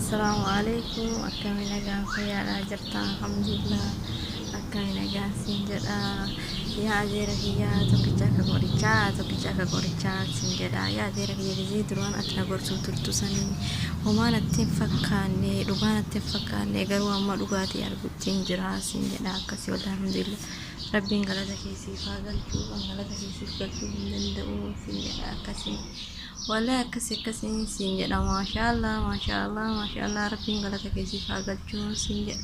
Assalaamu alaikum. Akkami nagaan fayyaadhaa jirta? Alhamdulillah. Akkami nagaan siin jedha. Yaa adeera kiyyaa tokkicha akka qorichaa tokkicha akka qorichaa siin jedha. Yaa adeera kiyya gizee duraan ati na gorsuu turtu sanii homaa natti hin fakkaanne dhugaa natti hin fakkaanne garuu amma dhugaatii arguttiin jira siin jedha akkasii wallaahi alhamdulillah. Rabbiin galata kee siif haa galchuu kan galata kee siif galchuu hin danda'u siin jedha akkasii. Wallahi akkasi akkasi siin jedha maashaallah maashaallah maashaallah rabbiin galata kee siif haa galchuu siin jedha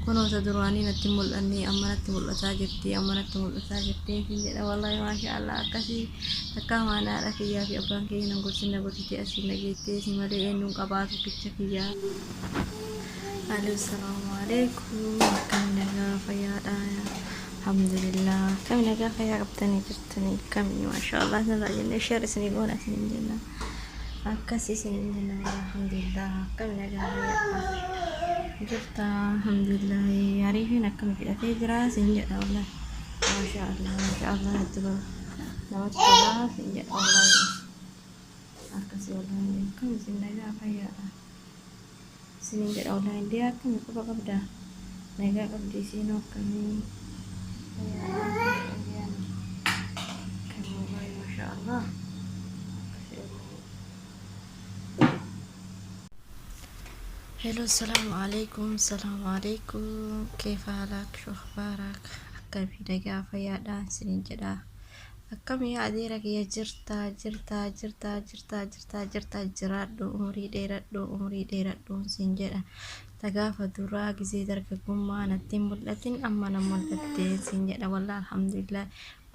kunoo ta duraanii natti hin mul'anne amma natti mul'ataa jirti amma natti mul'ataa jirti siin jedha wallahi maashaallah akkasi takkaa maana haadha kiyyaa fi abbaan kiyya nan gorsin na gorsitee asiin na geettee si malee eenyuun qabaa tokkicha kiyyaa. Alo salaamu alaikum akkam nagaa fayyaadha Alhamdulillah akkami nagaa fayyaa qabdanii jirtanii akkami maashaallah isinirraa jennee share isinii goona isiniin jenna akkas isiniin jenna alhamdulillah akkami nagaa fayyaa jirta alhamdulillah ariifiin akkami fidhatee jira isin jedha wallahi maashaallah maashaallah hedduu namatti tola isin jedha wallahi akkasi wallahi akkami isin nagaa fayyaadha isiniin jedha wallahi indee akkami quba qabda nagaa qabdi isiinoo akkamii akkami wallahi masha Allah akkasi wallahi. Hello, السلام عليكم السلام عليكم كيف حالك شو أخبارك akkamii nagaa fayyaadha isiniin jedha Akkam yaa adeera kiyya jirta jirta jirta jirta jirta jirta jiraadhu umurii dheeradhu umurii dheeradhu siin jedha ta gaafa duraa gizee dargaggummaa natti hin mul'atin amma na mul'atte siin jedha wallah alhamdulillah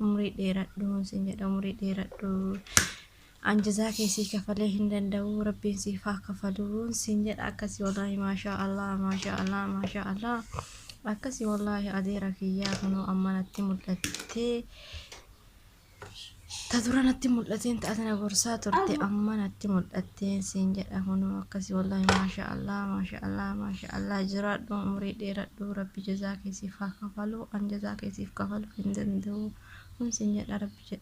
umurii dheeradhu siin jedha umurii dheeradhu an jazaa kee sii kafalee hin danda'u rabbiin siif haa kafaluu siin jedha akkasii wallaahi maashaa allah maashaa allah maashaa allah akkasii wallaahi adeera kiyyaa kunoo amma natti mul'attee Ta dura natti mul'ateen ta'a tana gorsaa turte amma natti mul'atteen siin jedha kunoo akkasii wallaahi maasha Allah maasha Allah maasha Allah jiraadhu umurii dheeradhu rabbi jazaa kee siif haa kafalu an jazaa kee siif kafalu hin danda'u kun siin jedha rabbi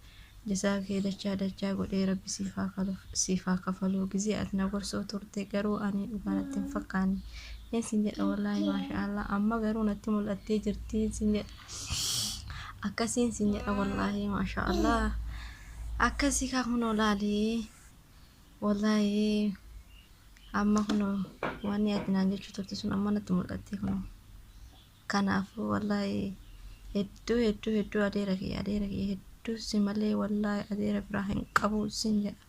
jazaa kee dachaa dachaa godhee rabbi siif haa kalu siif haa kafalu gizee ati na gorsuu turte garuu ani dhugaa natti hin fakkaanne siin jedha wallaahi maasha Allah amma garuu natti mul'attee jirti siin jedha. Akkasiin sin jedha wallaahi maashaa Allah. Akkasii kaa kunoo laalii wallaahi amma kunoo wanni ati naan jechuu turte sun amma natti mul'atte kunoo. Kanaafuu wallaahi hedduu hedduu hedduu adeera kiyya adeera kiyya hedduu si malee wallaahi adeera biraa hin qabu sin jedha.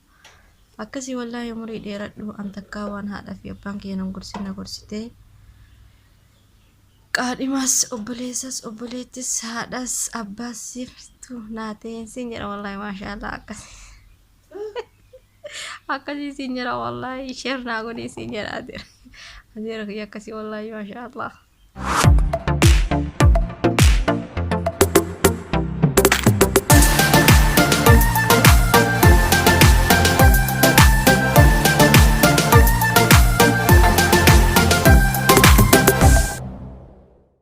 Akkasii wallaahi umurii dheeradhu an takkaa waan haadha fi abbaan kiyya nan gorsin na gorsitee. Qaadhimaas obboleessas obboleettis haadhas abbaas siiftu naa ta'een siin jedha wallaahi maashaallah akkasii akkasii siin jedha wallaahi sheer naa godhii siin jedha adeera adeera kiyya akkasii wallaahi maashaallah.